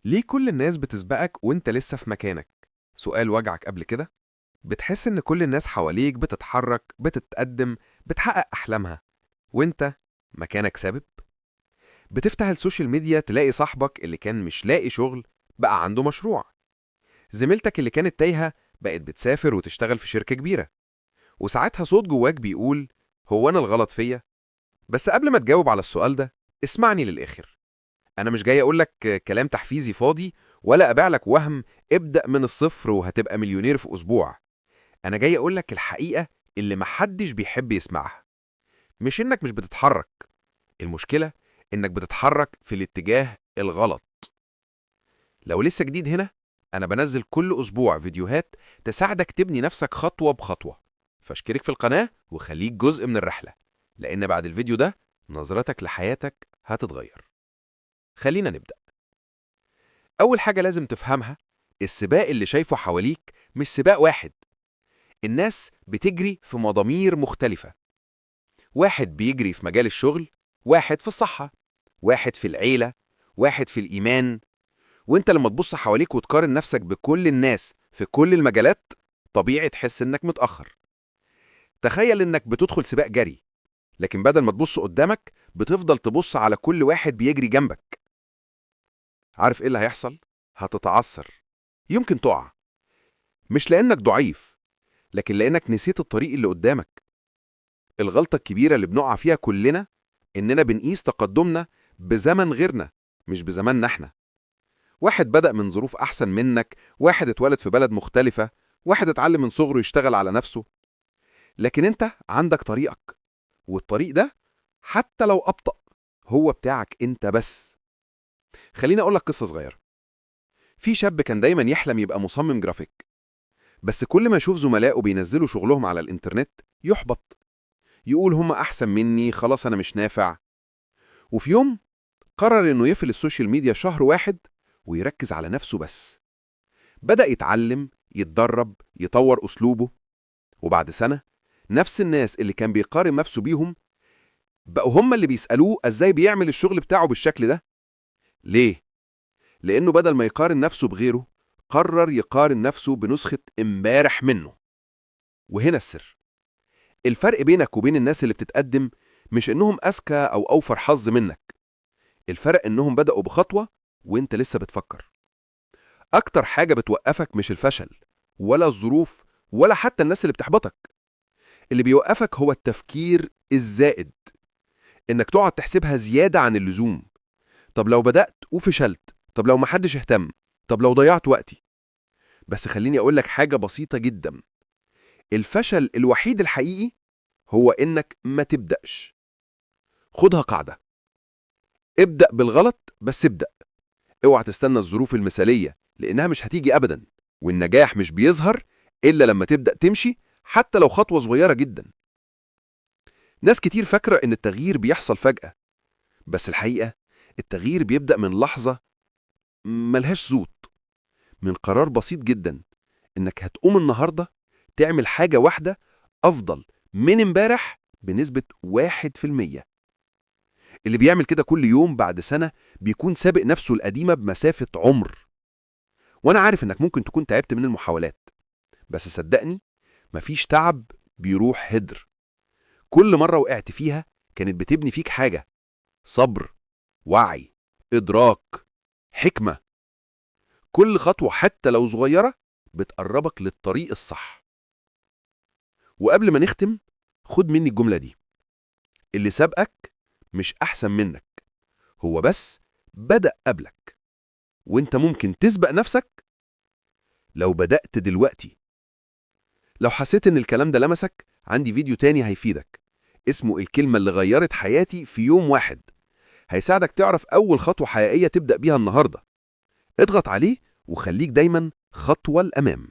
ليه كل الناس بتسبقك وانت لسه في مكانك؟ سؤال وجعك قبل كده؟ بتحس ان كل الناس حواليك بتتحرك، بتتقدم، بتحقق أحلامها، وانت مكانك ثابت؟ بتفتح ال social media تلاقي صاحبك اللي كان مش لاقي شغل بقى عنده مشروع، زميلتك اللي كانت تايهة بقت بتسافر وتشتغل في شركة كبيرة، وساعتها صوت جواك بيقول هو أنا الغلط فيا؟ بس قبل ما تجاوب على السؤال ده اسمعني للآخر. أنا مش جاي أقولك كلام تحفيزي فاضي ولا أبيع لك وهم ابدأ من الصفر وهتبقى مليونير في أسبوع. أنا جاي أقولك الحقيقة اللي محدش بيحب يسمعها. مش إنك مش بتتحرك، المشكلة إنك بتتحرك في الاتجاه الغلط. لو لسه جديد هنا، أنا بنزل كل أسبوع فيديوهات تساعدك تبني نفسك خطوة بخطوة، فاشترك في القناة وخليك جزء من الرحلة، لأن بعد الفيديو ده نظرتك لحياتك هتتغير. خلينا نبدأ. أول حاجة لازم تفهمها، السباق اللي شايفه حواليك مش سباق واحد. الناس بتجري في مضامير مختلفة. واحد بيجري في مجال الشغل، واحد في الصحة، واحد في العيلة، واحد في الإيمان. وانت لما تبص حواليك وتقارن نفسك بكل الناس في كل المجالات، طبيعي تحس انك متأخر. تخيل انك بتدخل سباق جري، لكن بدل ما تبص قدامك بتفضل تبص على كل واحد بيجري جنبك. عارف ايه اللي هيحصل؟ هتتعثر، يمكن تقع، مش لانك ضعيف، لكن لانك نسيت الطريق اللي قدامك. الغلطة الكبيرة اللي بنقع فيها كلنا إننا بنقيس تقدمنا بزمن غيرنا مش بزماننا احنا. واحد بدأ من ظروف أحسن منك، واحد اتولد في بلد مختلفة، واحد اتعلم من صغره يشتغل على نفسه، لكن انت عندك طريقك، والطريق ده حتى لو أبطأ هو بتاعك انت بس. خليني أقولك قصة صغيرة. في شاب كان دايما يحلم يبقى مصمم جرافيك، بس كل ما يشوف زملائه بينزلوا شغلهم على الإنترنت يحبط، يقول هم أحسن مني، خلاص أنا مش نافع. وفي يوم قرر إنه يقفل ال social media شهر واحد ويركز على نفسه بس. بدأ يتعلم، يتدرب، يطور أسلوبه، وبعد سنة نفس الناس اللي كان بيقارن نفسه بيهم بقوا هم اللي بيسألوه إزاي بيعمل الشغل بتاعه بالشكل ده. ليه؟ لأنه بدل ما يقارن نفسه بغيره قرر يقارن نفسه بنسخة امبارح منه. وهنا السر. الفرق بينك وبين الناس اللي بتتقدم مش إنهم أذكى أو أوفر حظ منك، الفرق إنهم بدأوا بخطوة وإنت لسه بتفكر. أكتر حاجة بتوقفك مش الفشل ولا الظروف ولا حتى الناس اللي بتحبطك، اللي بيوقفك هو التفكير الزائد، إنك تقعد تحسبها زيادة عن اللزوم. طب لو بدأت وفشلت، طب لو محدش اهتم، طب لو ضيعت وقتي. بس خليني أقولك حاجة بسيطة جدا، الفشل الوحيد الحقيقي هو إنك ما تبدأش. خدها قاعدة، ابدأ بالغلط بس ابدأ. اوعى تستنى الظروف المثالية لأنها مش هتيجي أبدا، والنجاح مش بيظهر إلا لما تبدأ تمشي حتى لو خطوة صغيرة جدا. ناس كتير فاكرة إن التغيير بيحصل فجأة، بس الحقيقة التغيير بيبدأ من لحظة ملهاش صوت، من قرار بسيط جدا إنك هتقوم النهاردة تعمل حاجة واحدة أفضل من امبارح بنسبة 1%. اللي بيعمل كده كل يوم بعد سنة بيكون سابق نفسه القديمة بمسافة عمر. وأنا عارف إنك ممكن تكون تعبت من المحاولات، بس صدقني مفيش تعب بيروح هدر. كل مرة وقعت فيها كانت بتبني فيك حاجة، صبر، وعي، إدراك، حكمة. كل خطوة حتى لو صغيرة بتقربك للطريق الصح. وقبل ما نختم خد مني الجملة دي، اللي سبقك مش أحسن منك، هو بس بدأ قبلك، وانت ممكن تسبق نفسك لو بدأت دلوقتي. لو حسيت ان الكلام ده لمسك، عندي فيديو تاني هيفيدك، اسمه الكلمة اللي غيرت حياتي في يوم واحد، هيساعدك تعرف أول خطوة حقيقية تبدأ بيها النهاردة. اضغط عليه وخليك دايما خطوة الأمام.